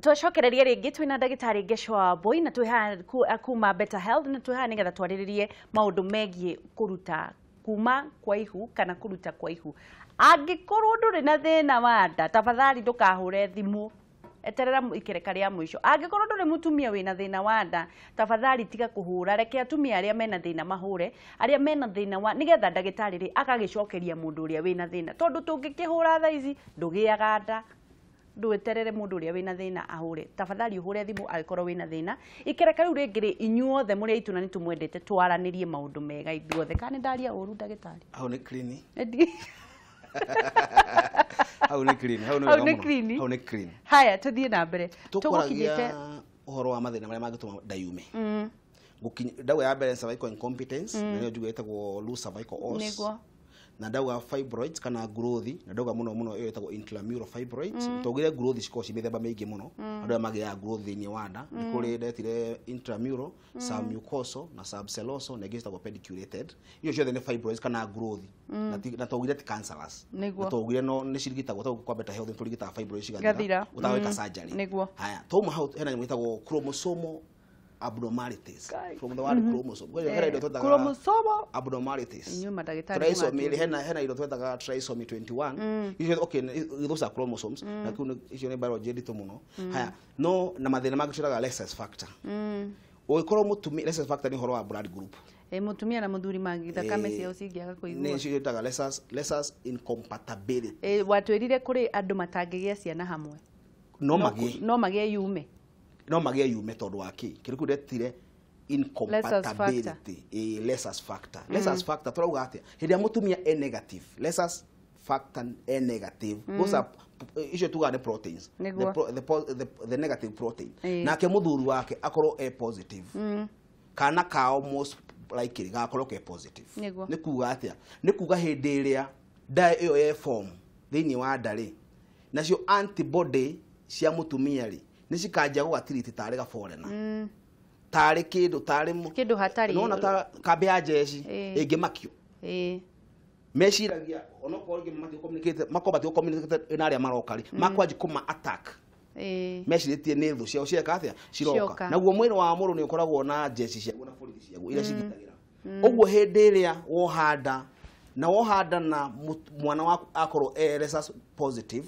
Twacokereria rĩngĩ twĩna ndagĩtarĩ Gecwa Wambui na twĩ haha kuma Better Health, na twĩ haha nĩgetha twarĩrĩrie maũndũ megiĩ kũruta kuma kwa ihu kana kũruta kwa ihu. Angĩkorwo ndũrĩ na thĩna wa nda, tafadhali ndũkahũre thimũ, eterera ikereka rĩa mũico. Angĩkorwo ndũrĩ mũtumia wĩna thĩna wa nda, tafadhali tiga kũhũra, reke atumia arĩa mena thĩna mahũre, arĩa mena thĩna wa, nĩgetha ndagĩtarĩ rĩ agagĩcokeria mũndũ ũrĩa wĩna thĩna, tondũ tũngĩkĩhũra thaa ici ndũgĩaga nda. Ndweterere mũndũ ũrĩa wĩna thĩna ahũre, tafadhali ũhũre thimũ angĩkorwo wĩna thĩna. Ikereka rĩu rĩngĩ rĩ, inyuothe mũrĩ aitũ na nĩtũmwendete, twaranĩrie maũndũ mega ithuothe. Kana nĩ ndaria ũru, ndagĩtarĩ? Hau nĩ clean. Endi. Hau nĩ clean, hau nĩ Hau wega nĩ mũno. clean. Hau nĩ clean. Haya, tũthiĩ na mbere. Tũkwaragia Tũgũkinyĩte ũhoro wa mathĩna marĩa mangĩtũma nda yume. Gũkinya ndauga ya mbere cervical incompetence, na nĩyo njuga ĩtagwo loose cervical os. Na ndauga fibroids kana growth, na ndauga mũno mũno ĩyo ĩtagwo intramural fibroids. Twaugire growth cikoragwo ci mĩthemba mĩingĩ mũno. Andũ arĩa magĩaga growth thĩinĩ wa nda nĩ kũrĩ ndetire intramural, submucosal na subserosal, na ingĩ ciĩtagwo pediculated. Icio ciothe nĩ fibroids kana growth, na twaugire ti cancerous. Na twaugire no nĩ cirigitagwo, tondũ kwa Better Health nĩ tũrigitaga fibroids cigathira Cigathira. ũtagwĩka surgery. Haya, twauma hau hena nyamũ ĩtagwo chromosomal abnormalities. Kai. From the word chromosome. Kwa hiyo hena indo twetaga Chromosomal abnormalities. Inyuĩ mandagĩtarĩ Trisomy, mũgatuĩria. hena indo twetaga trisomy 21. Icio, okay, those are chromosomes. Na kĩu icio nĩ biology nditũ mũno. Haya, no na mathĩna mangĩ twĩtaga rhesus factor. Ũngĩkorwo mũtumia, rhesus factor nĩ ũhoro wa blood group. Mũtumia na mũthuri mangĩthakame ciao cingĩaga Nĩ kũigua. icio twĩtaga rhesus incompatibility. Watwĩrire kũrĩ andũ matangĩgĩa ciana hamwe. No magĩe. No magĩe yume. No magĩe yume tondũ wa kĩ? Kĩndũ kĩu ndetire incompatibility. Rhesus factor. Rhesus factor tũrauga atĩa? Hĩndĩ ĩrĩa mũtumia e negative, rhesus factor e negative, those are icio tugaga nĩ proteins. The negative protein. Nake mũthuri wake akorwo e positive. Kana kao most likely gakorwo ke positive. Nĩ kuga atĩa? Nĩ kuga hĩndĩ ĩrĩa nda ĩyo ye form thĩinĩ wa nda rĩ, nacio antibody cia mũtumia rĩ, nĩ cikanjia gũgatiriti tarĩ ga foreigner. Tarĩ kĩndũ, tarĩ Kĩndũ hatarĩ. Nĩwona ta kambĩ ya jeshi ĩngĩmakio. Meciragia onokorwo rĩngĩ matigũ communicate, makorwo matigũ communicate na arĩa maroka rĩ, makwanji kũma attack. Mecirĩtie nĩ thũ ciao cieka atĩa? Ciroka. Cioka. Naguo mwĩrĩ wa mũndũ nĩ ũkoragwo na jeshi ciaguo na borithi ciaguo iria cigitagĩra. Ũguo hĩndĩ ĩrĩa woha nda, na woha nda na mwana waku akorwo e rhesus positive,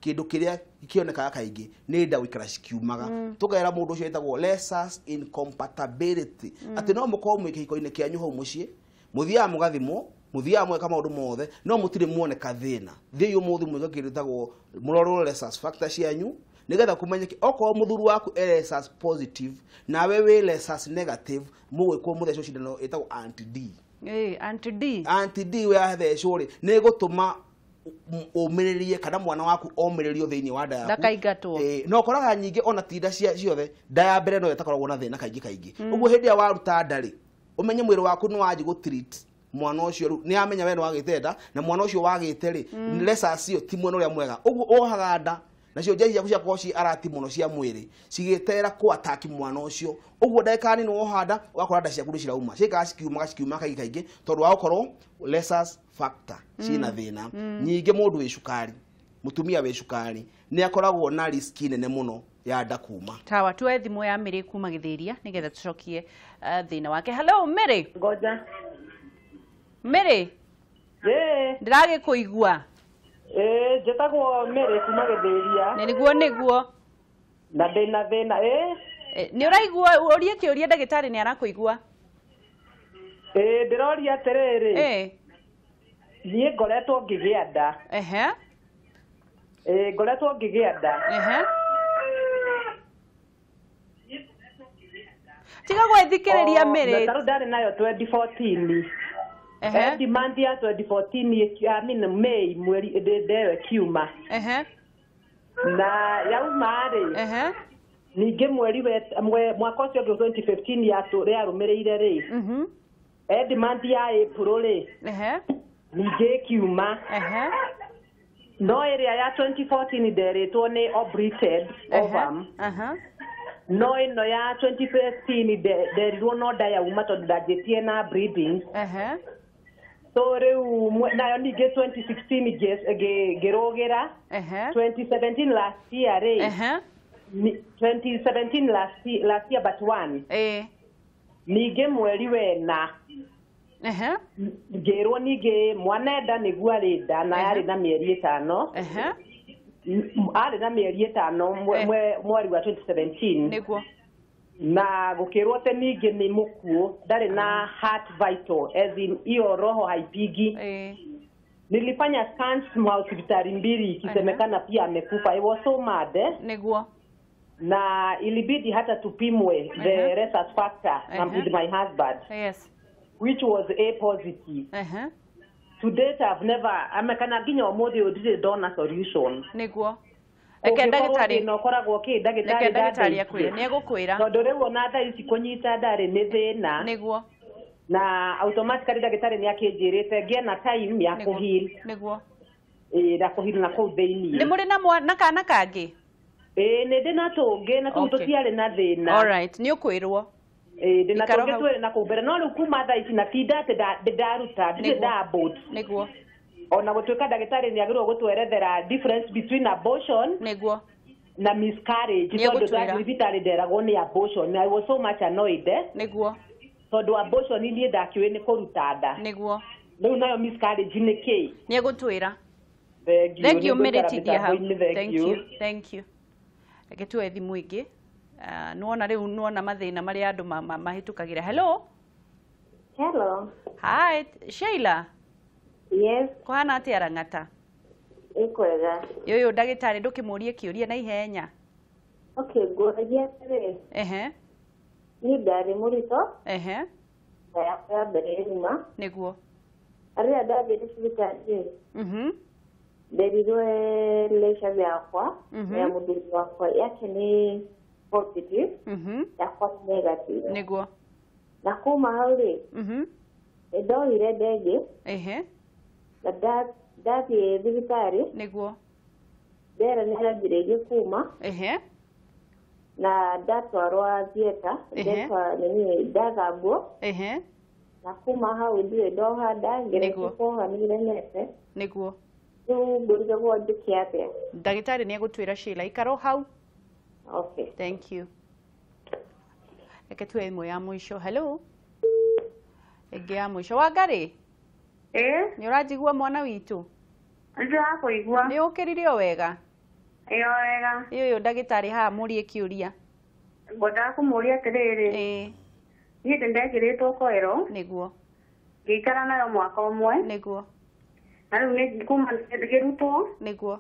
kĩndũ kĩrĩa kĩonekaga kaingĩ nĩ nda gũikara cikiumaga. Tũkera mũndũ ũcio wĩtagwo rhesus incompatibility. Atĩ no mũkorwo mwĩ kĩhiko-inĩ kĩanyu hau mũciĩ, mũthiaga mũgathimwo, mũthiaga mweka maũndũ mothe, no mũtirĩ muoneka thĩna. Thiĩi ũmũthĩ mwĩke kĩndũ gĩtagwo mũrorwo rhesus factor cianyu, nĩgetha kũmenyeke okorwo mũthuri waku e rhesus positive nawe wĩ rhesus negative, mũgwĩkwo mũthecwo cindano ĩtagwo anti-D. Anti-D. Anti-D wathecwo rĩ, nĩ ĩgũtũma ũmĩrĩrie kana mwana waku omĩrĩrio thĩinĩ wa nda yaku. Ndakaingatwo. Na ũkoraga nyingĩ ona ti nda ciothe, nda ya mbere no ĩtakoragwo na thĩna kaingĩ kaingĩ. Ũguo hĩndĩ ĩrĩa waruta nda rĩ, ũmenye mwĩrĩ waku nĩ wanjia gũ treat mwana ũcio rĩu, nĩ amenya we nĩ wagĩte nda, na mwana ũcio wagĩte rĩ, rhesus ĩyo ti mwena ũrĩa mwega. Ũguo wohaga nda, nacio njeshi ciaku ciakorwo ci arati mũno cia mwĩrĩ, cigĩtera kũ attack mwana ũcio. Ũguo ndagĩka nini woha nda, ũgakora nda ciaku nĩ cirauma. Ciikaraga cikiumaga, cikiumaga kaingĩ kaingĩ, tondũ wa gũkorwo rhesus factor ciĩna thĩna. Nyingĩ mũndũ wĩ cukari, mũtumia wĩ cukari, nĩ akoragwo na risk nene mũno ya nda kuma. Tawa, tuoe thimũ ya Mary kuma Gĩthĩria nĩgetha tũcokie thĩna wake. Hello Mary. Ngoja. Mary. Ndĩragĩkũigua. Njĩtagwo Mary kuma Gĩthĩria. Nĩguo, nĩguo. Na ndĩna thĩna, Nĩ ũraigua, ũrie kĩũria ndagĩtarĩ nĩ arakũigua. Ndĩroria atĩrĩrĩ. Niĩ ngoretwo ngĩgĩa nda. Ngoretwo ngĩgĩa nda. Tiga gwĩthikĩrĩria, Mary. Na tarĩu ndarĩ nayo 2014. Demand ya 2014 I mean, May mweri ndewe kiuma. Na yauma rĩ. Ningĩ mweri mwaka ũcio ũngĩ 2015 yarũmĩrĩire rĩ. Demand ya April rĩ. Ningĩ ĩkiuma. No ĩrĩa ya 2014 nderĩtwo nĩ obliterated ovum. No ĩno ya 2015 nderirwo no nda yauma tondũ ndanjĩtie na bleeding. So rĩu nayo ningĩ 2016 ngĩrũgĩra. 2017 last year rĩ. 2017 last year but one. Ningĩ mweri wena. Ngĩrwo ningĩ mwana enda nĩguo arĩ nda na yarĩ na mĩeri 5. Arĩ na mĩeri 5 mweri wa 2017. Nĩguo. Na gũkĩrwo atĩ ningĩ nĩ mũkuũ, ndarĩ na heart vital as in hiyo roho haipigi. Nilifanya scans hospitali 2 ikisemekana pia amekufa. I was so mad. Nĩguo. Na ilibidi hata tupimwe the rhesus factor with my husband. Yes. Which was A positive. To date I've never amekana nginya ũmũthĩ ndirĩ ndona solution. Nĩguo. Reke ndagĩtarĩ no koragwo kĩ ndagĩtarĩ reke ndagĩtarĩ akwĩre nĩ egũkwĩra. Tondũ rĩu ona thaa ici kũnyita ndarĩ nĩ thĩna. Nĩguo. Na automatically ndagĩtarĩ nĩ akĩnjĩrĩte ngĩe na time ya kũheal. Nĩguo. Na kũheal na kũu thĩinĩ. Nĩ mũrĩ na kana kangĩ? Nĩ ndĩ na tũngĩ na tũu tũtiarĩ na thĩna. All right, nĩ ũkwĩrwo. Ndĩ na tũngĩ twĩrĩ na kũu mbere no rĩu kuma thaa ici na tinda atĩ ndaruta ndirĩ nda-abort. Nĩguo. Ona gũtuĩka ndagĩtarĩ nĩ agĩrĩirwo gũtwerethera difference between abortion nĩguo na miscarriage tondũ thibitarĩ nderagwo nĩ abortion. I was so much annoyed. Nĩguo. Tondũ abortion niĩ ndakĩũĩ nĩ kũruta nda. Nĩguo. Rĩu nayo miscarriage nĩ kĩ? Nĩ egũtwĩra. Thank you mĩrĩtithia hau. Thank you. Thank you. Reke tuoe thimũ ĩngĩ. Nĩwona rĩu nĩwona mathĩna marĩa andũ mahĩtũkagĩra. Hello. Hello. Hi, Sheila. Yes. Kũhana atĩa Rang'ata? Nĩ kwega. Ũyũ ndagĩtarĩ ndũkĩmũrie kĩũria na ihenya. Okay, ngũragia atĩrĩ. Niĩ ndarĩ mũritũ. Nda yakwa ya mbere yuma. Nĩguo. Rĩrĩa ndathiĩ thibitarĩ. Nderirwo relation yakwa ya mũthuri wakwa yake nĩ positive. Yakwa nĩ negative. Nĩguo. Na kuma hau rĩ. Nĩ ndoire ndege. Na ndathiĩ thibitarĩ. Nĩguo. Ndera nĩ yanjĩrĩirie kuma. Na ndatwarwo theatre. Ndathambwo. Na kuma hau ndirĩ ndoha nda ngeretie kuoha nĩ iremete. Nĩguo. Rĩu ngũrigagwo njĩke atĩa? Ndagĩtarĩ nĩ egũtwĩra Sheila ikara hau. Okay. Thank you. Reke tuoe ĩmwe ya mũico. Hello. Ĩngĩ ya mũico. Wangarĩ? Nĩ ũranjigua mwana witũ? Nĩndĩrakũigua. Nĩ ũkĩrire o wega? Ĩ o wega. Ĩ ũyũ ndagĩtarĩ haha mũrie kĩũria. Ngwendaga kũmũria atĩrĩrĩ. Niĩ ndĩndekĩrĩtwo koero. Nĩguo. Ngĩikara nayo mwaka ũmwe. Nĩguo. Na rĩu nĩ kuma ngĩrutwo. Nĩguo.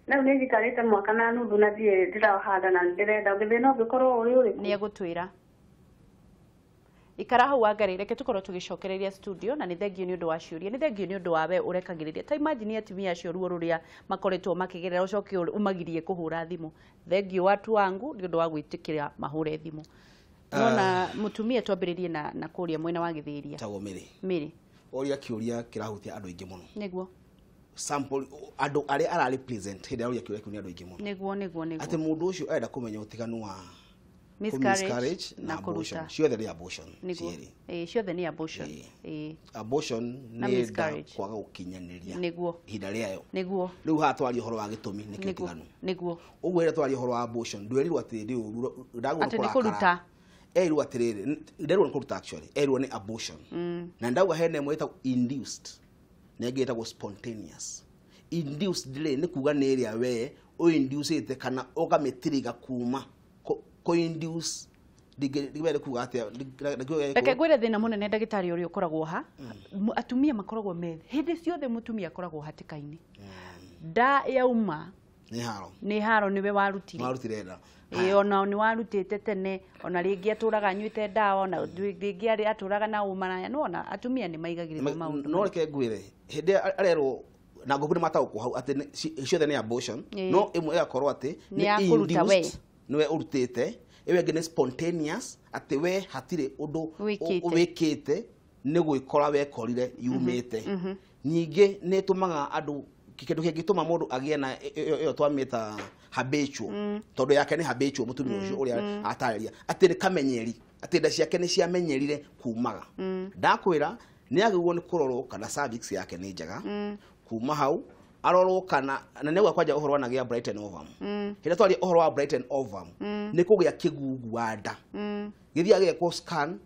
Na rĩu nĩ njikarĩte mwaka na nuthu na ndirĩ ndĩrahanda na ndĩrenda thĩna ũngĩkorwo ũrĩ ũrĩkũ? Nĩ egũtwĩra. Ikara hau Wangarĩ, reke tũkorwo tũgĩcokereria studio na nĩ thengio nĩ ũndũ wa ciũria, nĩ thengio nĩ ũndũ wa we ũrekagĩrĩria. Ta imagine atumia acio ruo rũrĩa makoretwo makĩgerera ũcoke ũmagirie kũhũra thimũ. Thengio watu wangu nĩ ũndũ wa gwĩtĩkĩra mahũre thimũ. Nona mũtumia twambĩrĩrie na kũrĩa mwena wa Gĩthĩria. Tagwo Mĩrĩ. Mĩrĩ. Ũria kĩũria kĩrahutia andũ aingĩ mũno. Nĩguo. Sample andũ arĩa ara represent hĩndĩ ĩrĩa kĩũria kĩu nĩ andũ aingĩ mũno. Nĩguo nĩguo nĩguo. Atĩ mũndũ ũcio arenda kũmenya ũtiganu wa miscarriage na abortion. Ciothe nĩ abortion. Nĩguo. Ciothe nĩ abortion. Abortion nĩ nda kwaga gũkinyanĩria. Nĩguo. Ihinda rĩayo. Nĩguo. Rĩu haha twaria ũhoro wa gĩtũmi nĩkĩo ũtiganu. Nĩguo. Ũguo rĩrĩa twaria ũhoro wa abortion ndwerirwo atĩ rĩu ndagũrwo atĩ nĩ kũruta. Erirwo atĩrĩrĩ, nderirwo nĩ kũruta actually, erirwo nĩ abortion. Na ndauga hena ĩmwe ĩtagwo induced na ĩngĩ ĩtagwo spontaneous. Induced rĩ nĩ kuga nĩ ĩrĩa we ũinducĩte kana ũkamĩtiriga kuma kũ-induce ndingĩwere kuga atĩa. Reke ngwĩre thĩna mũnene ndagĩtarĩ ũrĩa ũkoragwo ha atumia makoragwo me hĩndĩ ciothe mũtumia akoragwo hatĩka-inĩ. Nda yauma nĩ haro nĩwe warutire nda. Ona nĩ warutĩte tene, ona rĩngĩ atũraga anyuĩte ndawa, ona rĩngĩ atũraga na ũmaraya. Nĩwona atumia nĩ maigagĩrĩrwo maũndũ. No reke ngwĩre hĩndĩ ĩrĩa arerwo na ngũkũ nĩ mataũkwo hau atĩ ciothe nĩ abortion, no ĩmwe ĩgakorwo atĩ nĩ induced nĩwe ũrutĩte, ĩyo ĩngĩ nĩ spontaneous atĩ we hatirĩ ũndũ wĩkĩte nĩ gwĩkora wekorire yumĩte. Ningĩ nĩ ĩtũmaga andũ kĩndũ kĩngĩtũma mũndũ agĩe na ĩyo twamĩta habitual, tondũ yake nĩ habitual mũtumia ũcio ũrĩa atarĩria atĩ nĩ kamenyeri, atĩ nda ciake nĩ ciamenyerire kumaga. Ndakwĩra nĩ agĩrĩirwo nĩ kũrorwo kana cervix yake nĩ njega. Kuma hau Arorwo kana na nĩguo kwanja ũhoro wanagĩa Brighton ovum. Hĩndĩ twaria ũhoro wa Brighton ovum nĩ kũgĩa kĩgungu wa nda. Gĩthiĩ agĩkwo scan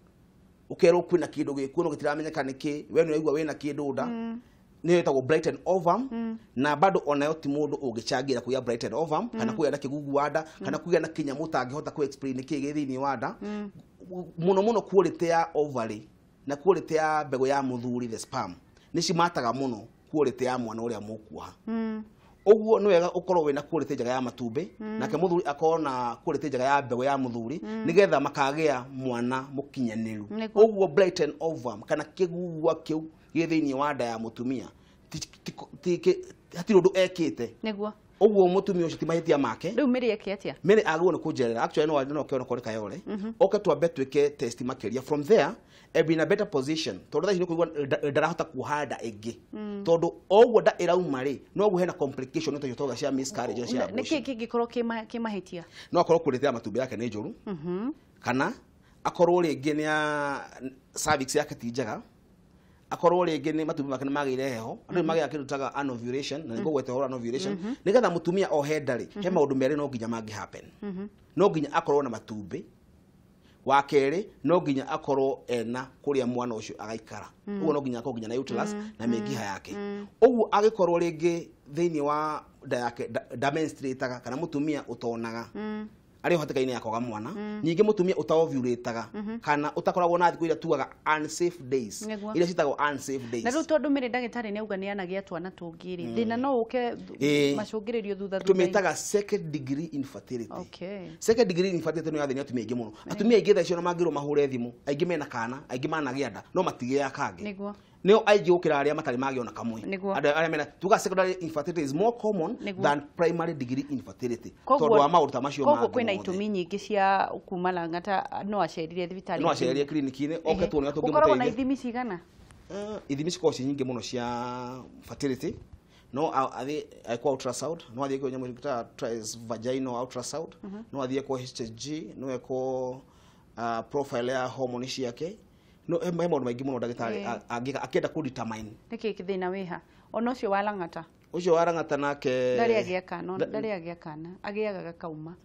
ũkerwo kwĩna kĩndũ gĩkuo no gĩtiramenyeka nĩkĩ, we nĩũraigua wĩna kĩndũ nda. Nĩyo ĩtagwo Brighton ovum na bado onayo ti mũndũ ũngĩcangĩra kũgĩa Brighton ovum kana kũgĩa na kĩgungu wa nda kana kũgĩa na kĩnyamũ ũtangĩhota kũ explain nĩkĩ gĩ thĩinĩ wa nda. Mũno mũno quality ya ovary na quality ya mbegũ ya mũthuri the sperm nĩ cimataga mũno quality ya mwana ũrĩa mũkuoha. Ũguo nĩ wega ũkorwo wĩna quality njega ya matumbĩ nake mũthuri akorwo na quality njega ya mbegũ ya mũthuri nĩgetha makagĩa mwana mũkinyanĩru. Ũguo Brighton ovum kana kĩgugua kĩu gĩ thĩinĩ wa nda ya mũtumia hatirĩ ũndũ ekĩte. Nĩguo. Ũguo mũtumia ũcio ti mahĩtia make. Rĩu Mary eke atĩa? Mary agĩrĩirwo nĩ kũnjerera. Actually no oke ona kũrĩ Kayole. Oke twambe twĩke test makĩria. From there be in a better position. Tondũ thaa ici nĩ kũigua ndarahota kuoha nda ĩngĩ. Tondũ o ũguo nda ĩrauma rĩ, noguo hena complication nĩ tũtoga cia miscarriage cia abortion. Nĩkĩ kĩngĩkorwo kĩ mahĩtia? No akorwo quality ya matumbĩ yake nĩ njũru. Kana akorwo rĩngĩ nĩ ya cervix yake ti njega. Akorwo rĩngĩ nĩ matumbĩ make nĩ magĩire heho. Andũ nĩ magĩaga kĩndũ taga anovulation na nĩguo gwete ũhoro anovulation. Nĩgetha mũtumia ohe nda rĩ, he maũndũ merĩ no nginya mangĩ happen. No nginya akorwo na matumbĩ. Wa kerĩ no nginya akorwo ena kũrĩa mwana ũcio agaikara. Ũguo no nginya akorwo nginya na uterus na mĩkiha yake. Ũguo agĩkorwo rĩngĩ thĩinĩ wa nda yake ndamenstruataga kana mũtumia ũtonaga arĩ hatĩka-inĩ ya kwaga mwana. Ningĩ mũtumia ũtaovulataga kana ũtakoragwo na thikũ iria tugaga unsafe days, iria citagwo unsafe days. Na rĩu tondũ Mary ndagĩtarĩ nĩ auga nĩ anagĩa twana tũngĩ rĩ, thĩna no ũke macũngĩrĩrio thutha thutha. Tũmĩtaga second degree infertility. Second degree infertility nĩ yathĩnia atumia aingĩ mũno. Atumia aingĩ thaa icio ona mangĩrwo mahũre thimũ, aingĩ mena kana, aingĩ managĩa nda, no matigĩaga kangĩ. Nĩguo. Nĩo aingĩ gũkĩra arĩa matarĩ magĩa ona kamwe. Andũ arĩa mena tuga secondary infertility is more common than primary degree infertility. Tondũ wa maũndũ ta macio mangĩ. Koguo kwĩna itũmi nyingĩ cia kuma Lang'ata no acerire thibitarĩ. No acerire clinic-inĩ oke tuone ũrĩa tũngĩmũteithia. Ũkoragwo na ithimi cigana? Ithimi cikoragwo ciĩ nyingĩ mũno cia fertility. No athiĩ ekwo ultrasound, no athiĩ ekwo nyamũ ĩtagwo transvaginal ultrasound, no athiĩ ekwo HSG, no ekwo profile ya hormone ciake. No he maũndũ maingĩ mũno ndagĩtarĩ angĩka akĩenda kũ determine. Nĩkĩ thĩna wĩha? Ona ũcio wa Lang'ata. Ũcio wa Lang'ata nake ndarĩ agĩa kana, ndarĩ agĩa kana, agĩaga gakauma.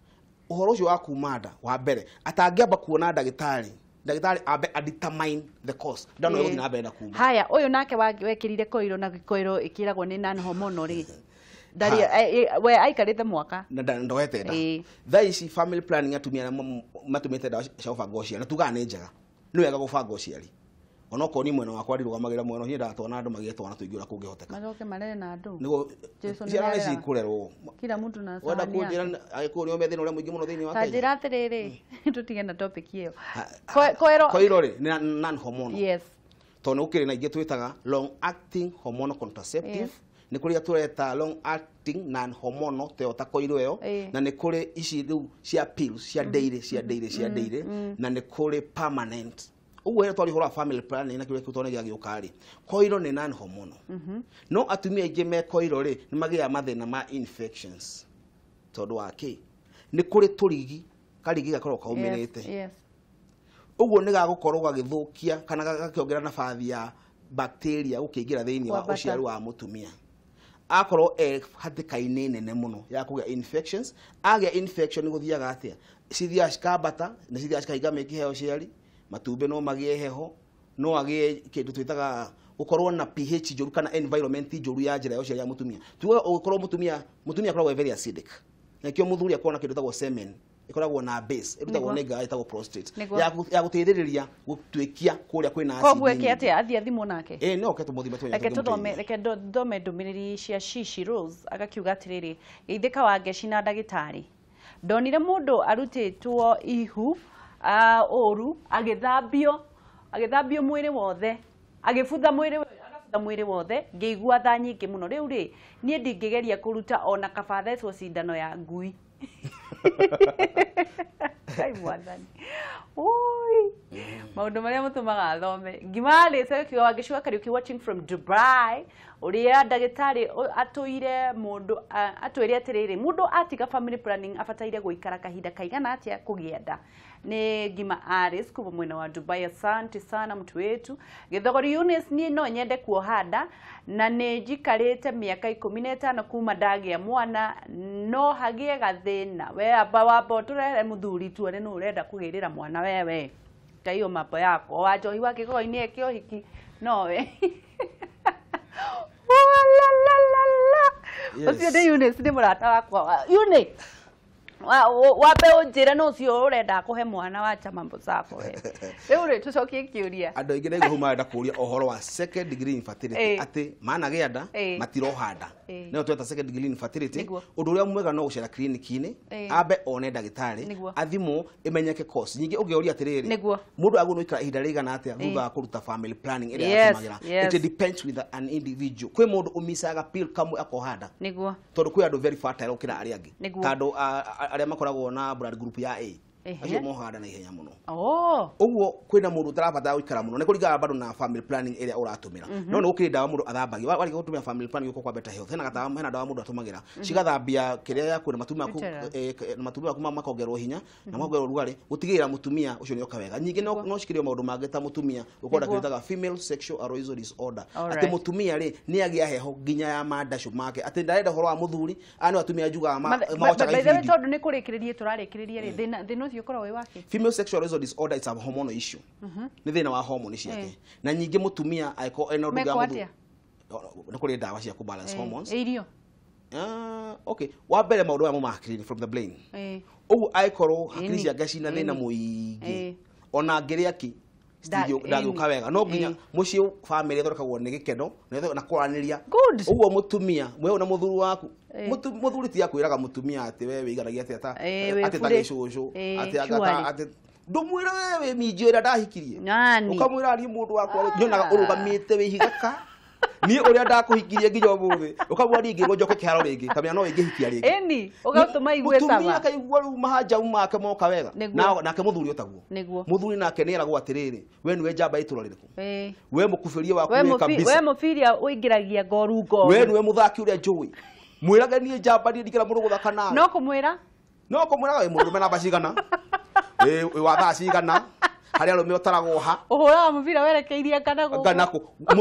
Ũhoro ũcio wa kuma nda wa mbere atangĩamba kuona ndagĩtarĩ, ndagĩtarĩ ambe a determine the cause. Ndano ĩgũthiĩ na mbere na kuma. Haya, ũyũ nake wekĩrire koiro na koiro ĩkĩragwo nĩ non hormonal rĩ. Ndarĩ we aikarĩte mwaka na ndoete nda. Thaa ici family planning atumia arĩa matũmĩte ndawa cia ũbanga ũciari na tugaga nĩ njega. Nĩ wega gũbanga ũciari. Onokorwo ni mwena wakwa ndirũgamagĩrĩra mwena niĩ ndatwana andũ magĩe twana tũingĩ ũrĩa kũngĩhoteka. Macoke marere na andũ. Nĩguo ciana nĩ cikũrerwo. Kila mtu na sahani yake. Wenda kũnjĩra agĩkũyũ nĩo me thĩna ũrĩa mũingĩ mũno thĩinĩ wa Kenya. Ta njĩra atĩrĩrĩ, tũtige na topic ĩyo. Koiro koiro rĩ nĩ non hormonal. Yes. Tondũ nĩ gũkĩrĩ na ingĩ twĩtaga long acting hormonal contraceptive. Nĩ kũrĩ tũreta long acting non hormonal teo ta koiro ĩyo, na nĩ kũrĩ ici rĩu cia pills cia daily cia daily cia daily, na nĩ kũrĩ permanent. Ũguo rĩrĩa twaria ũhoro wa family planning na kĩrĩa kĩu gĩagĩũka rĩ, koiro nĩ non hormonal. No atumia aingĩ me koiro rĩ nĩ magĩaga mathĩna ma infections. Tondũ wa kĩ? Nĩ kũrĩ tũrigi, karigi gakoragwo kaumĩrĩte. Ũguo nĩ gagũkorwo gagĩthũkia kana gakĩongerera nabathi ya bacteria gũkĩingĩra thĩinĩ wa ũciari wa mũtumia. Akorwo e hatĩka-inĩ nene mũno ya kũgĩa infections. Agĩa infection gũthiaga atĩa? Cithiaga cikambata na cithiaga cikahinga mĩkiha ya ũciari, matumbĩ no magĩe heho, no agĩe kĩndũ twĩtaga gũkorwo na pH njũru kana environment njũru ya njĩra ya ũciari ya mũtumia. Tugaga ũgĩkorwo mũtumia akoragwo very acidic. Na kĩo mũthuri akoragwo na kĩndũ gĩtagwo semen, ĩkoragwo na base, ĩrutagwo nĩ ngaĩ ĩtagwo prostate. Ya gũteithĩrĩria gũtuĩkia kũrĩa kwĩna acid. Koguo eke atĩa athiĩ athimwo nake? Ĩĩ no oke tũmũthime tuone. Reke thome ndũmĩrĩri cia Shishi Rose agakiuga atĩrĩrĩ, geithĩka wa Ngeci na ndagĩtarĩ. Ndonire mũndũ arutĩtwo ihu ũru agĩthambio mwĩrĩ wothe, agĩbutha mwĩrĩ wothe, ngĩigua tha nyingĩ mũno. Rĩu rĩ niĩ ndingĩgeria kũruta ona kaba thecwo cindano ya ngui. Ngai mwathani. Oi. Maũndũ marĩa mũtũmaga athome. Ngima rĩ Wangeci wa Kariuki watching from Dubai, ũrĩa ndagĩtarĩ atũire mũndũ atwĩre atĩrĩrĩ, mũndũ atiga family planning abataire gũikara kahinda kaigana atĩa kũgĩa nda? Nĩ Ngima Aris kuma mwena wa Dubai. Asante sana mtu wetu. Githogori Eunice, niĩ no nyende kuoha nda na nĩ njikarĩte mĩaka 15 kuma ndagĩa mwana, no hagĩe gathĩna. We amba wamba ũtũrehere mũthuri tuone nũ ũrenda kũgĩrĩra mwana wewe. Ta hiyo mambo yako wa njohi wa kĩgoi-inĩ eke ũhiki nowe. Yes. Ũcio nĩ Eunice, nĩ mũrata wakwa. Eunice, wambe ũnjĩre nũ ũcio ũrenda kũhe mwana wacha mambo zako we. Rĩu rĩ, tũcokie kĩũria. Andũ aingĩ ndaigua hau marenda kũũria ũhoro wa second degree infertility, atĩ managĩa nda matiroha nda, nĩyo tweta second degree infertility. Ũndũ ũrĩa mwega no gũcera clinic-inĩ, ambe one ndagĩtarĩ, athimwo, ĩmenyeke cause. Ningĩ ũngĩũria atĩrĩrĩ, mũndũ agĩrĩirwo gũikara ihinda rĩigana atĩa thutha wa kũruta family planning ĩrĩa atũmagĩra? It depends with an individual. Kwĩ mũndũ ũmicaga pill kamwe akoha nda, tondũ kwĩ andũ very fertile gũkĩra arĩa angĩ, ta andũ arĩa makoragwo na blood group ya A, acio mohaga nda na ihenya mũno. Ũguo kwĩna mũndũ ũtarabatara gũikara mũno, nĩ kũringana bado na family planning ĩrĩa ũratũmĩra. No nĩ gũkĩrĩ ndawa mũndũ athambagia warĩkia gũtũmĩra family planning gũkũ kwa Better Health, hena gatawa, hena ndawa mũndũ atũmagĩra cigathambia kĩrĩa yaku na matumbĩ maku, na matumbĩ maku makongerwo hinya na makongerwo rugarĩ, gũtigĩrĩra mũtumia ũcio nĩoka wega. Ningĩ no cikĩrĩo maũndũ mangĩ ta mũtumia gũkorwo na kĩndũ female sexual arousal disorder, atĩ mũtumia rĩ nĩ agĩa heho nginya ya mandacũ make, atĩ ndarenda ũhoro wa mũthuri. Aya nĩ atumia njugaga magocaga ibindi. Tondũ nĩ kũrĩkĩrĩria tũrarĩkĩrĩria rĩ, thĩna ũcio ũkoragwo wĩ wake. Female sexual arousal disorder is a hormonal issue. Nĩ thĩna wa hormone ciake. Na nyingĩ mũtumia angĩkorwo ena ũndũ wa mũthuri, nĩ kũrĩ ndawa cia kũ balance hormones. Irio. Okay, wa mbere maũndũ maya mauma hakiri-inĩ, from the brain. Ũguo angĩkorwo hakiri ciake cina thĩna mũingĩ, ona angĩrĩa kĩ ndangĩũka wega. No nginya mũciĩ family ĩthondekagwo nĩ gĩkeno na kwaranĩria. Ũguo mũtumia mwe na mũthuri waku, mũthuri ti akwĩraga mũtumia atĩ we wĩiganagia atĩa ta atĩ ta gĩcũcũ, atĩ agata atĩ ndũmwĩre we wĩ minji ĩrĩa ndahikirie, ũkamwĩra niĩ mũndũ wakwa nyonaga ũrũgamĩte wĩ higaka, niĩ ũrĩa ndakũhikirie nginya ũmũthĩ, ũkamwĩra niĩ ngĩrwo njoke kĩharo rĩngĩ, kamenya no ĩngĩhikia rĩngĩ. Ĩni, ũgatũma igue sawa. Mũtumia akaigua rĩu mahanjamu make moka wega. Nake mũthuri ũtaguo. Mũthuri nake nĩeragwo atĩrĩrĩ, we nĩwe njamba itũra rĩrĩkũ, we mũkubĩrie waku wĩ kabisa, we mũbiria ũingĩragia ngoru ngoru, we nĩwe mũthaki ũrĩa njũĩ, mwĩrage niĩ njamba niĩ ndingĩra mũndũ gũthaka nawe. No kũmwĩra, no kũmwĩraga wĩ mũndũrũme namba cigana, wĩ wa thaa cigana, harĩa arũme ũtaragwo ha, ũhũraga mũbira werekeirie kana gũkũ, kana kũ.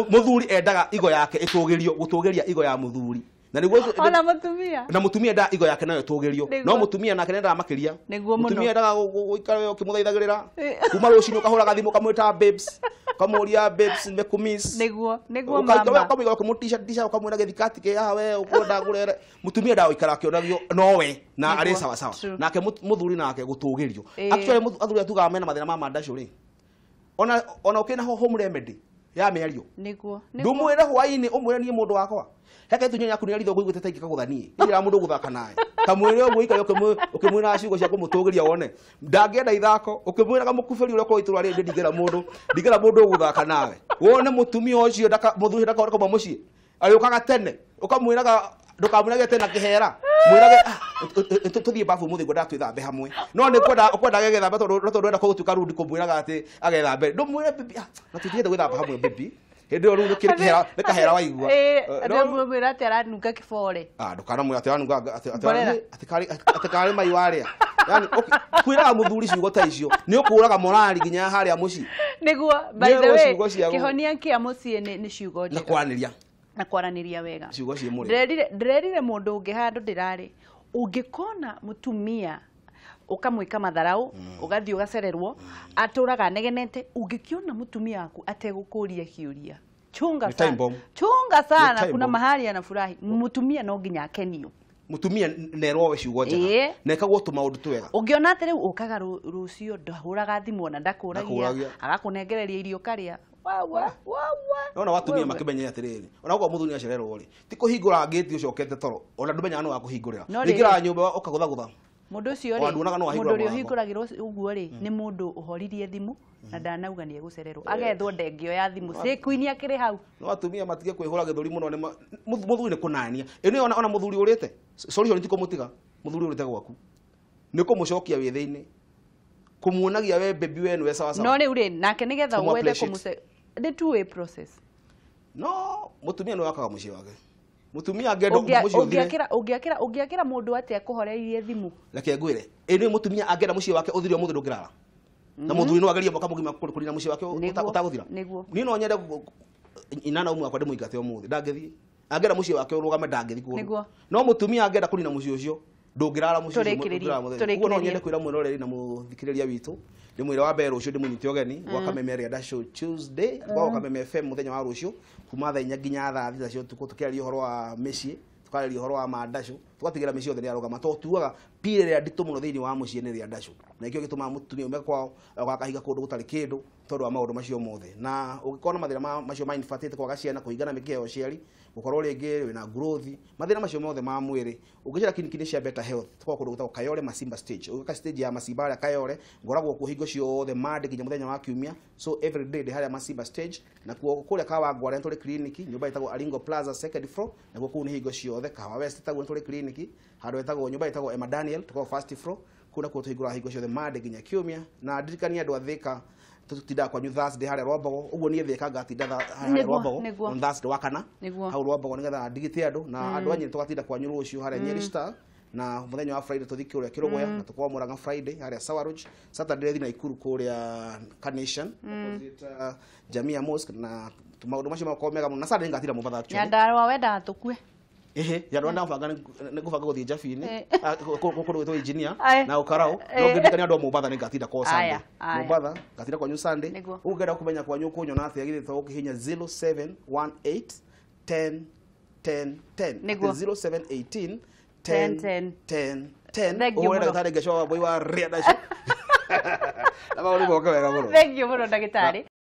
Mũthuri endaga igo yake ĩtũgĩrio, gũtũgĩria igo ya mũthuri. Na nĩguo ona mũtumia, na mũtumia endaga igo yake nayo ĩtũgĩrio, no mũtumia nake nĩendaga makĩria. Mũtumia endaga gũikara we ũkĩmũthaithagĩrĩra kuma rũcinĩ, ũkahũraga thimũ ũkamwĩta babes, ũkamũria babes nimekumiss. Nĩguo, nĩguo mama. Ũkamũiga ũkĩmũtisha tisha, ũkamwĩra gĩthikati kĩ haha we ũkwenda ngũrere. Mũtumia endaga gũikara akĩonagio nowe na arĩ sawa sawa. Nake mũthuri nake gũtũgĩrio. Actually athuri atugaga mena mathĩna ma mandacũ rĩ, ona ũkĩna home remedy ya mĩario. Nĩguo. Ndũmwĩre hwaĩ-inĩ, ũmwĩre niĩ mũndũ wakwa heke itunya yaku nĩ ritho ngũiguĩte ta ingĩkagũtha niĩ, ndirĩ mũndũ gũthaka nawe. Ta mwĩre ũguo ikare ũkĩmwĩra ciugo cia kũmũtũgĩria wone ndangĩenda ithako, ũkĩmwĩraga mũkubĩri ũrĩa ũkorwo itũra rĩrĩ ndingĩra mũndũ, ndingĩra mũndũ ũgũthaka nawe. Wone mũtumia ũcio mũthuri ndakaona kuma mũciĩ, arĩũkaga tene, ũkamwĩraga ndũkamwĩrage tena kĩhera, mwĩrage tũthiĩ babu ũmũthĩ ngwendaga twĩthambe hamwe. No nĩ kwenda ũkwenda agethambe tondũ ndwenda gũtuĩka rundi kũmwĩraga atĩ agethambe. Ndũmwĩre baby, na tũthiĩte gwĩthamba hamwe baby. Hĩndĩ ĩyo rĩu nĩ kĩhera waigua. Ndũmwĩre atĩ aranunga kĩbore. Ndũkanamwĩre atĩ aranunga atĩ karĩ mai warĩa. Yaani kwĩraga mũthuri ciugo ta icio nĩ ũkũraga morali nginya harĩa mũciĩ. Nĩguo, by the way, kĩhonia kĩa mũciĩ nĩ ciugo njega. Na kwaranĩria. Na kwaranĩria wega. Ciugo ciĩ mũrĩo. Ndĩrerire mũndũ ũngĩ handũ ndĩrarĩ, ũngĩkona mũtumia ũkamwĩka matharau, ũgathiĩ ũgacererwo, atũraga anegenete, ũngĩkĩona mũtumia waku ategũkũria kĩũria, chunga sana, chunga sana, kuna mahali anafurahi. Mũtumia no nginya akenio. Mũtumia nerwo we ciugo njega, na ĩkagwo tũmaũndũ twega. Ũngĩona atĩ rĩu ũkaga rũciũ ndahũraga thimũ ona ndakũragia, agakũnengereria irio ũkarĩa. Nona watumia makĩmenye atĩrĩrĩ, ona okorwo mũthuri nĩacererwo rĩ, ti kũhingũra ngĩti ũcokete toro, ona ndũmenyaga nũ wakũhingũrĩra. Ingĩraga nyũmba ũkagũthagũtha. Mũndũ ũcio rĩ, mũndũ ũrĩa ũhingũragĩrwo ũguo rĩ, nĩ mũndũ ũhoririe thimũ na ndanauga nĩ egũcererwo, agethwo ndengio ya thimũ cĩkuini akĩrĩ hau. No atumia matige kwĩhũra gĩthũri mũno, nĩ mũthuri nĩ kũnania. Ĩno ona mũthuri ũrĩte, solution ti kũmũtiga, mũthuri ũrĩte gwaku nĩ kũmũcokia wĩthĩ-inĩ, kũmuonagia we baby we nĩwe sawa sawa. No rĩu rĩ, nake nĩgetha wende kũmũce, nĩ two way process. No mũtumia nĩwe wakaga mũciĩ wake. Mũtumia angĩenda mũciĩ ũthire, ũngĩakĩra mũndũ atĩa akũhoreirie thimũ? Reke ngwĩre, ĩno mũtumia angĩenda mũciĩ wake ũthire ũmũthĩ ndũngĩrara. Na muthuri no agerie mwaka mugima kurina muciĩ wake utaguthira. Ni no nyende inana umwe akwa ndimũingate ũmũthĩ ndangĩthiĩ. Angĩenda mũciĩ wake ũrũgame ndangĩthiĩ kũndũ. No mũtumia angĩenda kũnina mũciĩ ũcio ndũngĩrara mũciĩ ũcio. Ũguo no nyende kwĩra mwĩroreri na mũthikĩrĩria witũ ndĩmwĩre wa mbere rũciũ ndĩmũnyite ũgeni gwa Kameme Rĩanda Show Tuesday gwa Kameme FM mũthenya wa rũciũ kuma thaa 4 nginya thaa 6 cia ũtukũ tũkĩaria ũhoro wa mĩciĩ, tukarĩria ũhoro wa mandacũ, tugatigĩra mĩciĩ yothe nĩ yarũgama tondũ tugaga pire rĩrĩa nditũ mũno thĩinĩ wa mũciĩ nĩ rĩandacũ, na nĩkĩo gĩtũmaga mũtumia ume kwao agakahiga kũndũ gũtarĩ kĩndũ tondũ wa maũndũ macio mothe. Na ũngĩkorwo na mathĩna macio ma infertility, kwaga ciana, kũhingana mĩkiha ya ũciari, gũkorwo rĩngĩ wĩna growth, mathĩna macio mothe ma mwĩrĩ, ũngĩcera kiriniki-inĩ cia Better Health tũkoragwo kũndũ gwĩtagwo Kayole Masimba stage. Ũgĩũka stage ya Masimba harĩa Kayole, ngoragwo kuo hingo ciothe Monday nginya mũthenya wa Kiumia, so every day ndĩ harĩa Masimba stage. Na kuo kũrĩa Kawangware nĩ tũrĩ kiriniki, nyũmba ĩtagwo Aringo Plaza second floor, nakuo kũu nĩ hingo ciothe. Kahawa West taguo nĩ tũrĩ kiriniki, handũ hetagwo nyũmba ĩtagwo Emma Daniel, tũkoragwo first floor, kũu nakuo tũhingũraga hingo ciothe Monday nginya Kiumia. Na ndirikania andũ a Thika tũtindaga kwanyu Thursday harĩa Rwambogo, ũguo niĩ Thika ngatinda harĩa Rwambogo on Thursday wa kana hau Rwambogo nĩgetha ndigite andũ na andũ a Nyeri tũgatinda kwanyu rũciũ harĩa Nyeri Star, na mũthenya wa Friday tũthiĩ kũrĩa Kĩrũgũya na tũkorwo Murang'a Friday harĩa Sour Lodge, Saturday thiĩ Naikuru kũrĩa Carnation opposite Jamia Mosque, na maũndũ macio makorwo mega mũno. Na Sunday ngatinda Mombatha actually. Nyandarũa wendaga tũkue. Ehe, Nyandarũa ndabanga nĩ ngũbanga gũthiĩ Njabi-inĩ kũndũ gwĩtwo engineer na Ũkarau, no ngĩririkania andũ a Mombatha nĩ ngatinda kwao Sunday. Mombatha ngatinda kwanyu Sunday. Ũguo ngenda kũmenya kwanyu ũkũnyona atĩa githĩ to ũkĩhihinya 0718 10 10 10 0718 10 10 10. Ũhũre ndagĩtarĩ Ngecwa wa Mbui wa Rĩanda. Na maũndũ moke wega mũno. Thank you mũno ndagĩtarĩ.